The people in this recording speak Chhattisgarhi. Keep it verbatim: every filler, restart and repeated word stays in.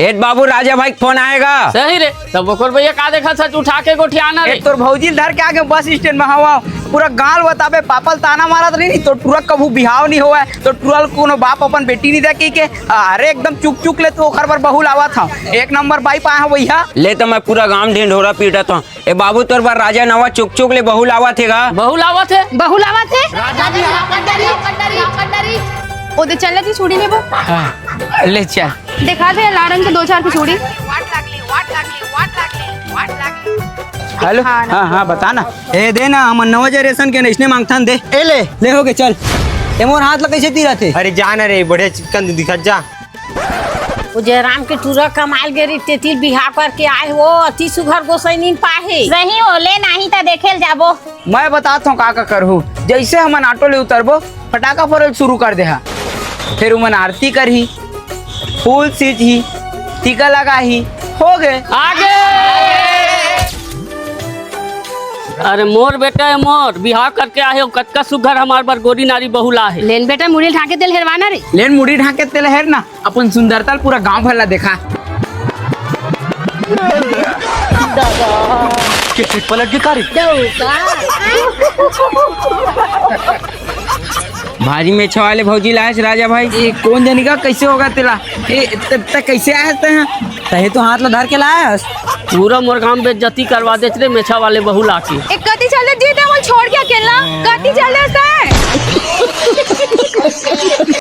ए बाबू, राजा भाई के फोन आय गा। सही रे, तब ओकर भैया का देखत हस, उठा के गोठियाना रे। ए, तोर भौजी ल धर के आगे बस स्टैंड में हवा। पूरा गांव बताबे, पापा ल ताना मारत रही, तोर टुरा कभू बिहाव नहीं होवय, तोर टुरा ल कोनो बाप अपन बेटी नहीं दे कहिके। अरे एकदम चुक चुक ले, तू ओकर बर बहू लावत हव। एक नंबर बाई पाए हव भैया। ले त मैं पूरा गांव ढिंढोरा पीटत हव। ए बाबू, तोर बर राजा नवा चुक चुक ले बहू लावत हे गा। बहू लावत हे? बहू लावत हे? राजा भी हाकत डरी, हाकत डरी, हाकत डरी। ओ दे चल जी, चूड़ी लेबो। हाँ, ले चल। देखा दे लाल रंग के दो चार की चूड़ी। हेलो, हाँ, हाँ, हाँ, बता ना। ए, दे ना, हमन नौ जनरेशन के नइसने मांगथन, दे। ए ले, ले हो गे, चल। ए मोर हाथ ला कइसे तीरत हे? अरे जा ना रे, बढ़िया चिकन दिखत जा। वो जयराम के टूरा कमाल गे रही, तेती बिहाव करके आए हो, अति सुघर गोसैनी पाहे। सही हो, ले नाही त देखे ल जाबो। मैं बतात हूँ का का करहू। जैसे हमन ऑटो ले उतरबो, फटाका फोड़ल शुरू कर देहा। फिर उमन आरती करही, फूल सींचही, टीका लगाही, हो गे। आगे। अरे मोर बेटा हे मोर, बिहाव करके आए हो, कतका सुघर हमार बर गोरी नारी बहू ला हे। लेन बेटा, मुड़ी ढांके तेल हेरवाना रे। लेन मुड़ी ढांके तेल हेर ना, अपन सुंदरता ल पूरा गांव भर ला देखा। के पलट के का रे? भारी मेछा वाले भौजी लायस राजा भाई। ए, कोन जनी का कइसे होगा तेला? ए, त, त कइसे आयस तैं? तहे तो हाथ ला धर के लायस। पूरा मोर गांव बेइज्जती करवा देत रे मेछा वाले बहू लाके। ए, कति चल दे जी, तैं मोला छोड़ के अकेला? कति चल दे तैं?